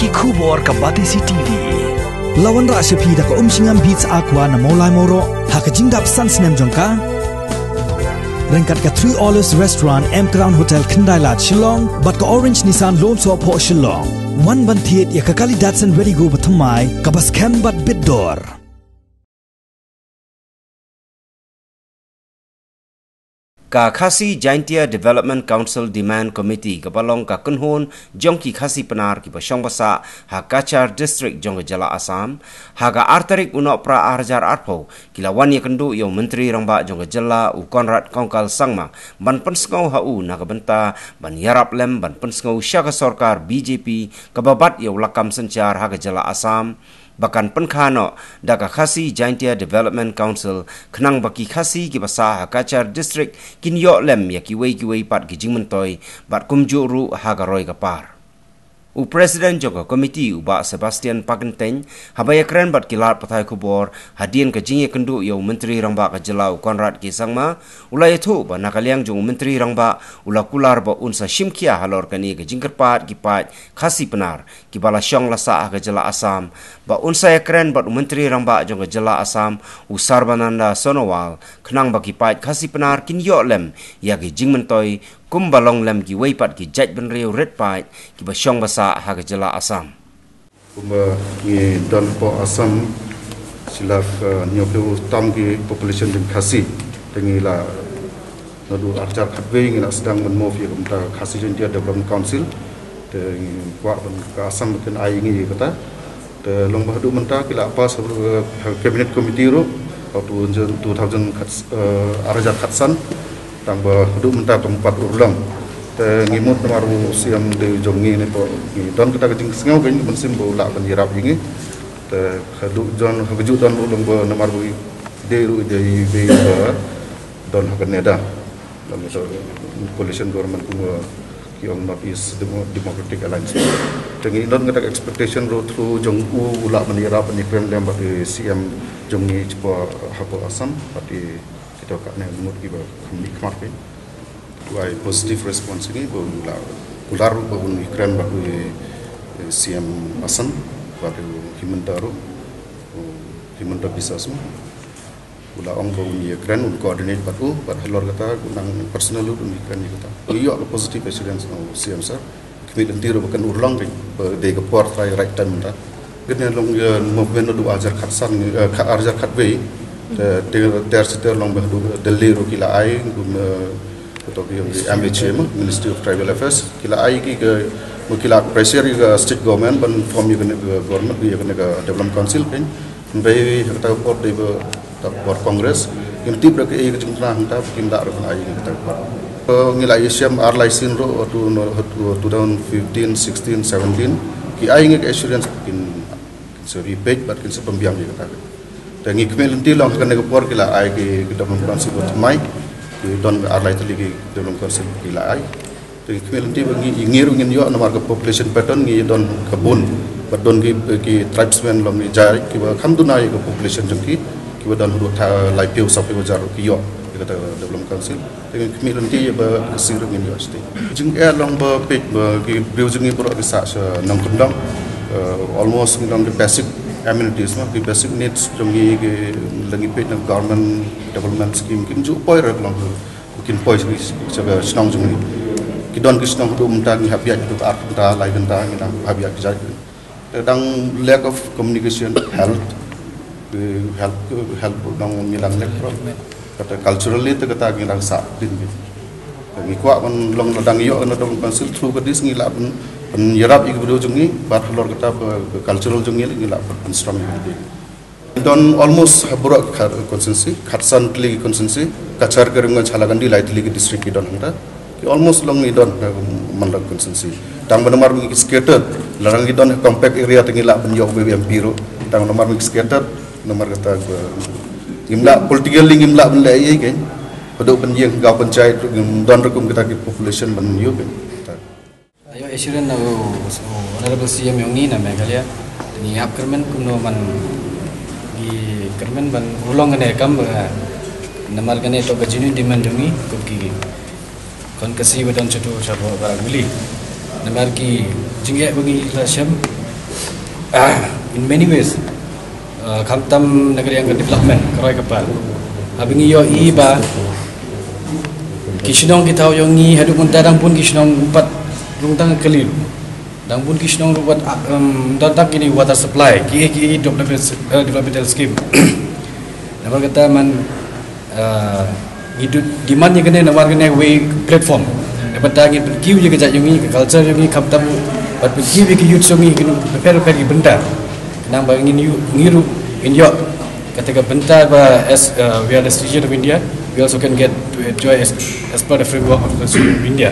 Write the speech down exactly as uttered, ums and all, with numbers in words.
Ki khubor ka Batesi T V. La wanrah sha phi da ka Umshngam Beats Aqua na Mawlai Mawroh ha ka jingdap san snem jong ka. Ryngkat ka Three Olives Restaurant, M Crown Hotel, Khyndai Lad, Shillong, bad ka Orange Nissan Lone Sohphoh, Shillong. Wan ban thied ïa ka kali Datsun Redi-GO ba thymmai, kaba skhem bad bit dor. Ka Khasi Jaintia Development Council Demand Committee, kaba long ka kynhun jong ki Khasi Pnar kiba shong basa ha Cachar District jong ka jylla Assam, ha ka ar tarik u Nohprah ar hajar arphew, ki la wan ïakynduh ïa u Myntri Rangbah jong ka jylla, u Conrad Kongkal Sangma, ban pynsngew ha u na ka bynta ban ïarap lem ban pynsngew sha ka sorkar B J P kaba bat ïa u lakam synshar ha ka jylla Assam, ba kan pynkha noh da ka Khasi Jaintia Development Council, khnang ba ki Khasi kiba sah ha Cachar District kin ïoh lem ïa kiwei kiwei pat ki jingmyntoi, bad kumjuh ruh ha ka roi ka par. U President jong ka komiti, u Bah Sebastian Pakyntein, haba ïakren bad ki lad pathai khubor hadien ka jingïakynduh ïa u Myntri Rangbah ka jylla, u Conrad K Sangma, u la ïathuh ba na ka liang jong u Myntri Rangbah, u la kular ba un sa shim khia halor kane ka jingkyrpad ki paid Khasi Pnar kiba la shong la sah ha ka jylla Assam, ba un sa ïakren bad u Myntri Rangbah jong ka jylla Assam, u Sarbananda Sonowal, khnang ba ki paid Khasi Pnar kin ïoh lem ïa ki jingmyntoi, kumba long lem kiwei pat ki jaitbynriew rit paid kiba shong basa ha ka jylla Assam. Kumba ngi don hapoh Assam, shi lak, eh, hynñiewphew tam ki population jong Khasi. Te ngi la, naduh ar hajar khatwei ngi la sdang ban move ïa ka bynta Khasi Jaintia Development Council. Te ngi kwah ban ka Assam ba kin ai ngi ïa kata. Te long ba haduh mynta ki la pass ha, ha cabinet committee ruh, ha two thousand, two thousand khat, eh, ar hajar khatsan. Tang ba haduh mynta tang pat urlong. Te ngi mut namar u C M dei jong ngi ne, to ngi don kata ka jingsngew ka mynsiem ba u lah ban ïarap ïa ngi. Te haduh jon ha kajuh don ruh long ba namar ba dei ruh dei ba don ha ka NEDA. Long ito coalition government kum ki ong North East Demo-, Democratic Alliance. Te ngi don kata ka expectation ruh through jong u u lah ban ïarap ban ïakren lem bad u C M jong ngi hapoh, hapoh Assam bad i Kita ka ne mut kiba kham mih khmat phi. Tu ai positive response ngi ba u la kular ba un ïakren bad u, eh, C M Assam bad u Himanta ruh, u Himanta Biswa Sarma. U la ong ba un ïakren, un coordinate bad u, bad halor kata u nang personal ruh un ïakren ïa kata. U ïoh ka positive assurance na u C M sir. Khmih lynti ruh ba kan urlong kein, ba dei ka por trai right time mynta. Kane long ïa movement naduh ar hajar khatsan, eh, kha-, ar hajar khatwei. Te, te, ter siter long ba haduh Delhi ruh ki la ai, kum, eh, kato ki, ki M H A mo, Ministry of Tribal Affairs. Ki la ai ki ka, mo ki la pressure ïa ka state government ban form ïa kane ka government, ïa kane ka development council kein. Hynrei ha kata ka por dei ba kata ka por Congress. Ngim tip ruh kaei ka jingkyrmen hangta, kim da ruh ban ai ïa kata ka por. Eh, ngi la ïashem ar lai sien ruh, tu, no, tu, two thousand fifteen, sixteen, seventeen. Ki ai ngi ka assurance kin, kin sa repay bad kin sa pynbiang ïa kata. Te ngi khmih lynti long ha kane ka por ki la ai ki, ki development council ba thymmai. Ki don ar lai tylli ki development council ki la ai. Te ngi khmih lynti ba ngi, ngi ruh ngin ïoh namar ka population pattern ngi don ka bun. Ba don ki, ki tribesmen long ki jait kiba kham duna ïa ka population jong ki, kiba don haduh laiphew saphew hajar ki ïoh ïa kata development council. Te ngi khmih lynti ïa ba ka sir ngin ïoh state. Jingeh long ba peit ba ki briew jong ngi baroh ki sah sha nongkyndong. Eh, almost ngi don ki basic amenities mo, ki basic needs jong ngi ki la ngi peit na government development scheme kim ju poi rek long. Kin poi sha, sha, sha shnong jong ngi. Ki don ki shnong haduh mynta ngi hap ïaid haduh ar kynta, lai kynta ngi dang hap ïaid ki jait. Te dang lack of communication, health, eh, health, health dang ngi dang lack from. Kata culturally te kata ngi dang sah din ngi. Te ngi kwah ban long la dang ïoh na dong council through ka dis ngi lah ban, ban ïarap ïa ki briew jong ngi, bad halor kata ba, ba cultural jong ngi ngi lah ban, ban strong ïa ki. Don almost ha baroh ki kha-, constituency, khatsan tylli ki constituency, Cachar, Karimganj, Hailakandi, lai tylli ki district ki don hangta. Ki almost long ngi don ha mandal constituency. Tang ba namar ngi scattered, lada ngi don ha compact area te ngi lah ban ïoh wei wei M P ruh. Tang ba namar ngi scattered, namar kata ba ngim lah politically ngim lah ban leh ei ei kein. Haduh ban ïeng ha gaon panchayat ruh ngim don ruh kum kita ki population ban ïoh kein. Ïoh assurance na u, u Honorable C M yong ngi na Meghalaya. Ngi ap kyrmen kumno man ngi kyrmen ban urlong kane kam ba namar kane to ka genuine demand jong ngi kum ki khon Khasi ba don shuh shuh sha Barak Valley. Namar ki jingeh ba ngi la shem Ah, in many ways, uh, khamtam na ka liang ka development ka roi ka par. Haba ngi ïohi ba ki shnong ki thaw jong ngi haduh mynta dang bun ki shnong pat rung tang kali. Dang bun ki shnong ruh wat, ah, um, dang tang kini water supply ki ki development, uh, developmental scheme. Namar kata man, uh, ngi demand ïa kane namar kane wei platform. Dei bad ngi pynkiew ïa ka jait jong ngi, ka culture jong ngi, khamtam bad pynkiew ïa ki youth jong ngi ki nong pher pher ki bynta. Nang ba ngin ïoh, ngi ruh ngin ïoh kata ka bynta ba as, uh, we are the citizen of India, we also can get to enjoy as, as per the framework of the Constitution of India.